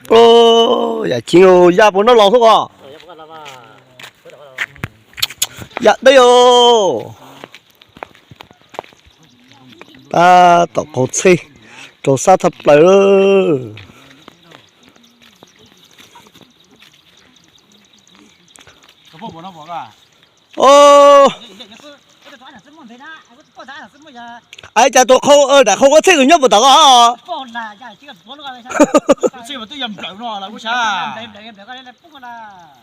Yam ceev, yaj puas noj los xwb os. Yam deb os. Tab tom qaug txhej rau sab thaj plaws lawm. Ais cas tus qhau, daim qhau kuab txhej tus nyob puas tom koj?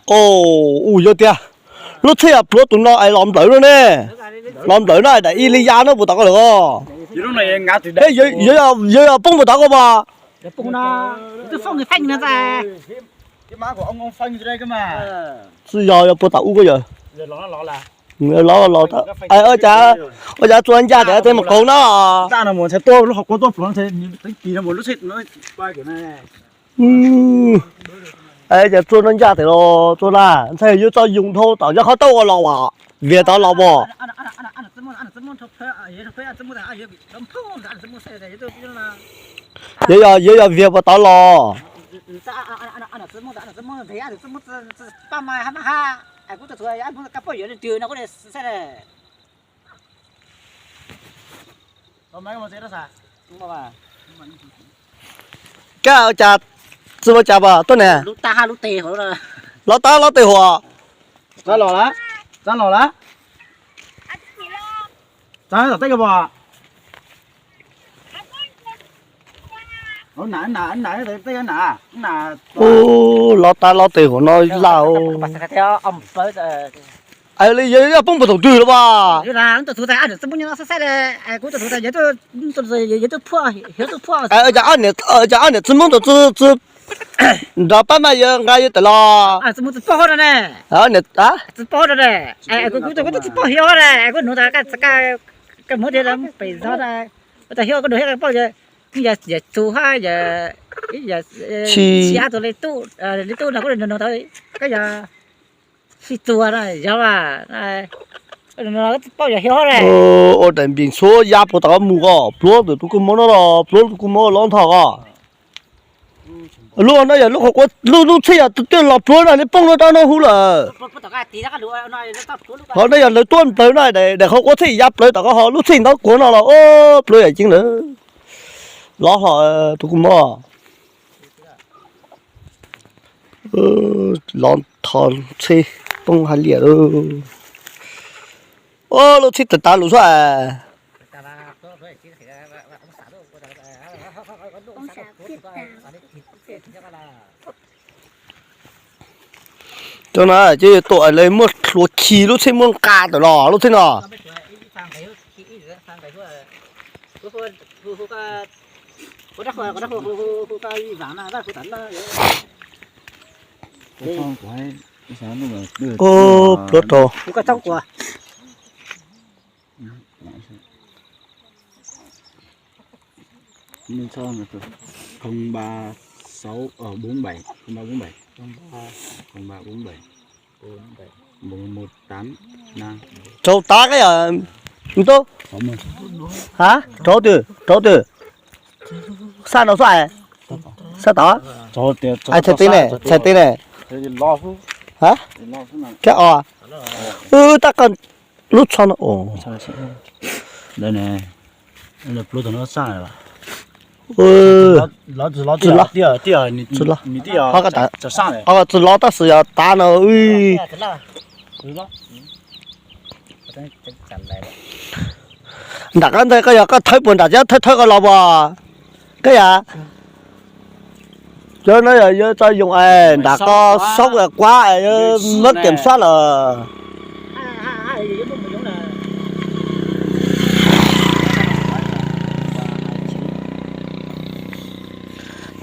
Ua yog tiag, lub txhej pluav tus no es los nplawm no ne. Los nplawm no daim ib li ya no puas tom koj lawm os. Yuav yog poob puas tom koj mas. Tsis yog, yog puas tom ub koj yawg. Los los, ua cas txua ncaj tias tej mus qaug no. Cas txua no ncaj tias los txua na, ntshai yuav txo yoog dhau tom yog qhov tau ua los as, vias tod los as. Yuav yog, yuav yog vias puas tod los. Kab ua cas, txi ua cas puas tuaj ne? Los tab los tes huam. Ub, los tab los tes huam no laj. Li yog poob puag thaum twg los as? Cas ob niam txiv hmoob tus txi nrog pab maj yawg nqa yawg tawm los. Tsis, ua daim npis ntxhuav ya puas tom koj mus os, pluav tus kuj mob no los pluav tus kuj mob los ntho os. Lub no yog lub qhov kuab, lub lub txhej yog twb los pluav no nws poob no rau no huv lawm. Ho no yog lawv tuaj nplawg no, daim qhov kuab txhej ya plawv tom koj ho lub txhej ntawd kuav no los pluav yam ceeb lawm. Los hlo tus kuj mob. Los tho txhej poob haj liam lawm. Lub txhej tawg tav lus xwb. Cov no ces tuam lawv muab hlua khi lub txhej muab nqa tawm los lub txhej no. Pluav rau. Rau tav kab yom, tub, rau twg, rau twg, sab no xwb, sab tod, txhais tes ne, txhais tes ne, kab os, wb tab koj lub tsho no. Txi los tab sis yog tav no. Nram qab ntawd koj yog koj thawb puas nram, thawb thawb koj los puas, koj yam. Cov no yog yuav tso yoog es nram koj saub kuab muab kiam sab lawm.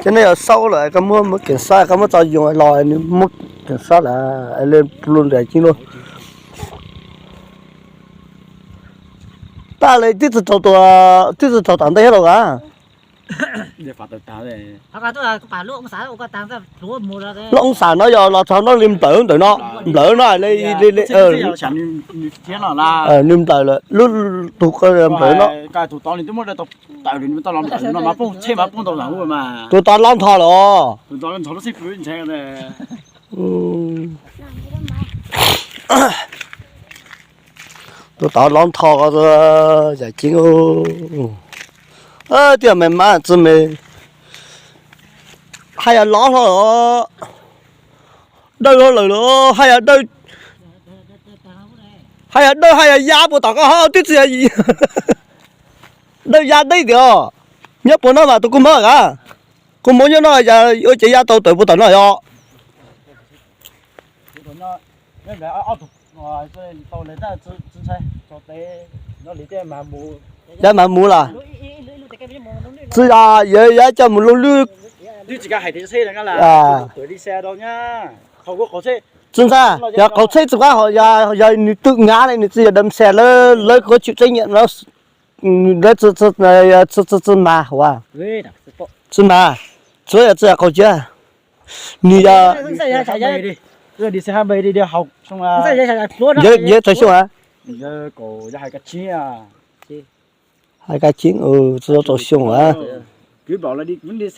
Cov no yog saub lawm koj muab, muab kiam sab, koj muab tso yoog los nws muab kiam sab lawm, li plua nram ceeb lawm. Tab li twb txog, twb txog tom ntej thiab los as. Lub oo xam no yog los txog no li nplawm ntawm no, nplawm no, nws nplawm lawm, lub tus nplawm no. Tus tod los ntho lawm os. Tus tod los ntho, yam ceeb. Tiag me mas txwj me. Haj yam lov hlo, dawb hlo lawm los haj yam dawb, haj yam dawb haj yam ya puas tom ko ho twb tsis yog dawb ya deb tiag. Nyob puas no mas tus kua muag a, kua muag nyob no ua ces ya tau tawm puas tom no yog. Yog mas mus las. Tsis yog, yog coj mus lub lwb. Tsis ntxhais, yog qaug tsheb tsis qab ho, yog nws twm ngav li, nws tsis yog dam xe lawv, lawv kuj tsis tseeb nyiam, lawv tsis mag hauv, tsis mag, tsuav yog tsis yog qaug ciab. Nws yog, yog tau xyoo a, hais ka ceeb, tsis tau xyoo a. Nws, nws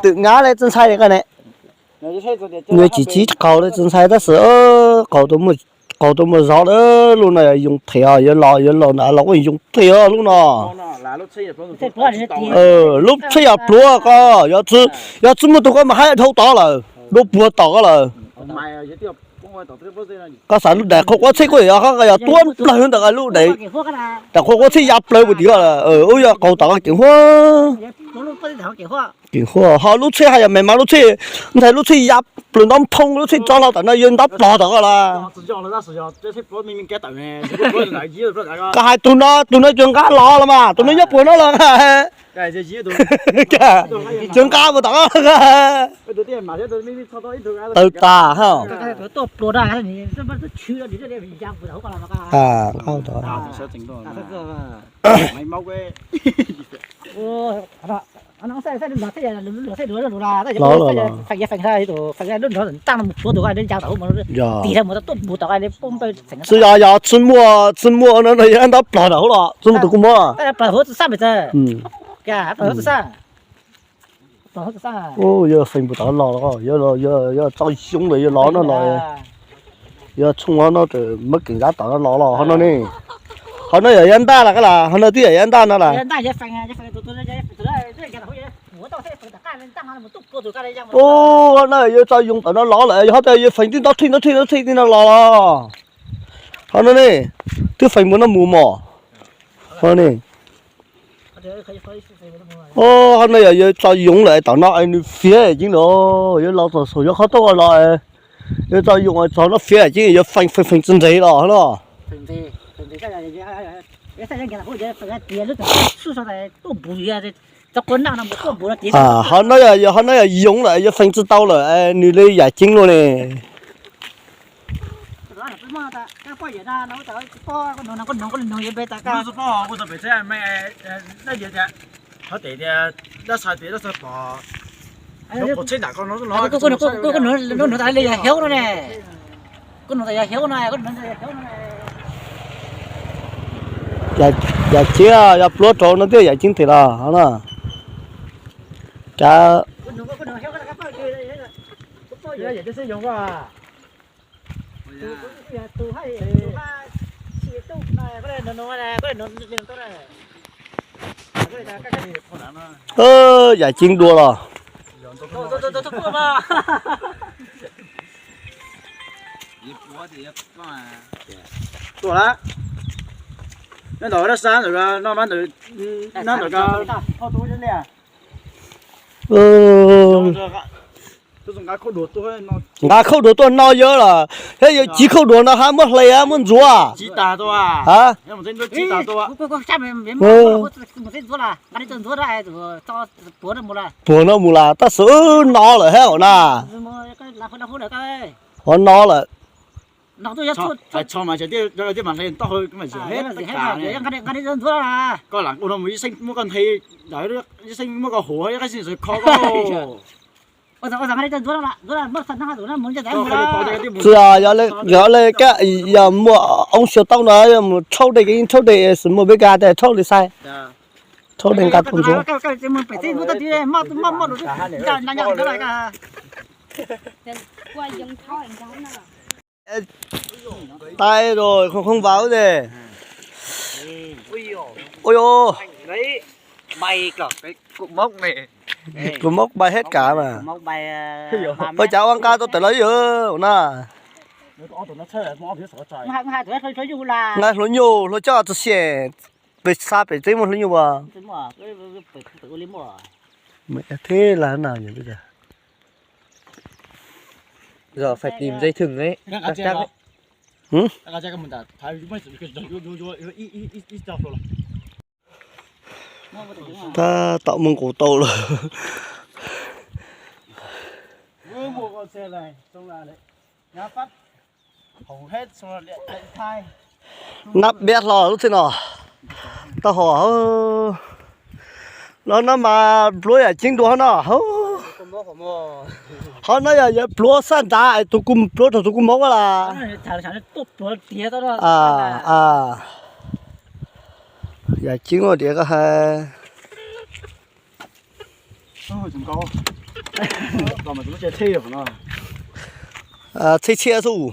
twm ngav li tsis ntxhais li ko ne. Nws tsis txib qaug li tsis ntxhais tab sis qaug tau muaj zog lawm, lub no yog yoo phem os, yuav los yuav los ntawd los kuj yoo phem os lub no. Lub tsheb yog pluav ko, yog tsis muaj tus ko mas haj dhau tod lawm, dua puag tom ko lawm. Koj xav lub daim qhua quav tsheb kuj yog, yog tuab nplawg ntawm lub daim, daim qhua quav tsheb ya plaws puag tim ko lawm, ub yog qaug tom ko kev huab. Kev huab ho lub tsheb haj yam me mas lub tsheb, ntxhais lub tsheb ya plaws ntaub nphoo, lub tsheb tso hlo tom no yuav ntaub ploog tom ko lawm. Koj hais tus no, tus no cov nqab los los mas, tus no nyob puag no los. Cov nqab puag tom ko. Tawg tas ha. Los los los. Tsis yog, yog tsis muaj, tsis muaj no no yog ntaub ploog nram hauv los tsis muaj tus kua muag. Yog feem puas tom los, yog tso yoo lawm yuav los no los, yog tshooj no muab kev ntab tom no los los ho no ne. Ho no yog yav ntaj los, ho no twb yog yav ntaj no las. Ho no yuav tso yoo tom no los lawm, yog ho tas yuav feem tib ntaub thij ntaub thij ntaub thij tib no los los. Ho no ne, twb feem puas no mus mos. Ho ne, ho no yog yuav tso yoo lawm tom no nws fiav ceeb lawm, yuav los txog saum yuav qhov tuaj los, yuav tso yoo txog no fiav ceeb yuav feem feem feem tsis nres los no. Ho no yog, ho no yog yoo lawm yuav feem tsis tau lawm, nws li yam ceeb luaj ne. Yam ceeb, yog pluav rau no thiaj yam ceeb tiag los no. Kav Yam ceeb dua los. Nqa khauj duav tuaj no yog los, thiab yog tsis khauj duav no hab muab hle muab ntxuav. Puag no mus las tab sis no lawm hab na. Ho no lawm. Txawm yog le kab yog muaj oob xyuas taub no yog mus rhaub dej, yeej rhaub dej, tsis muaj peb kab tej rhaub li xaib. Rhaub dej nqa tuaj ntxuav. Tais rau khoo khoo vas ub ces. Ui yus, kuv mốc bay hết cả mà. Ua cas ua nqa tau tawm los yus na. Nqa hluas nyuj hluas coj txog xiam, pem xa pem teb muaj hluas nyuj as. Thiab las na. Giờ phải tìm dây thừng ấy, chắc chắc ấy. Tab tom mus nqus tau lawm. Nab npiab hlo lub txij no. Taub hau no, no mas pluav yam ceeb dua no. Ho no yog yuav pluav sab nrad es tus kuj pluav rau tus kuj mob las. Yam ceeb ua diav koj hais. Txhij txhia xwb.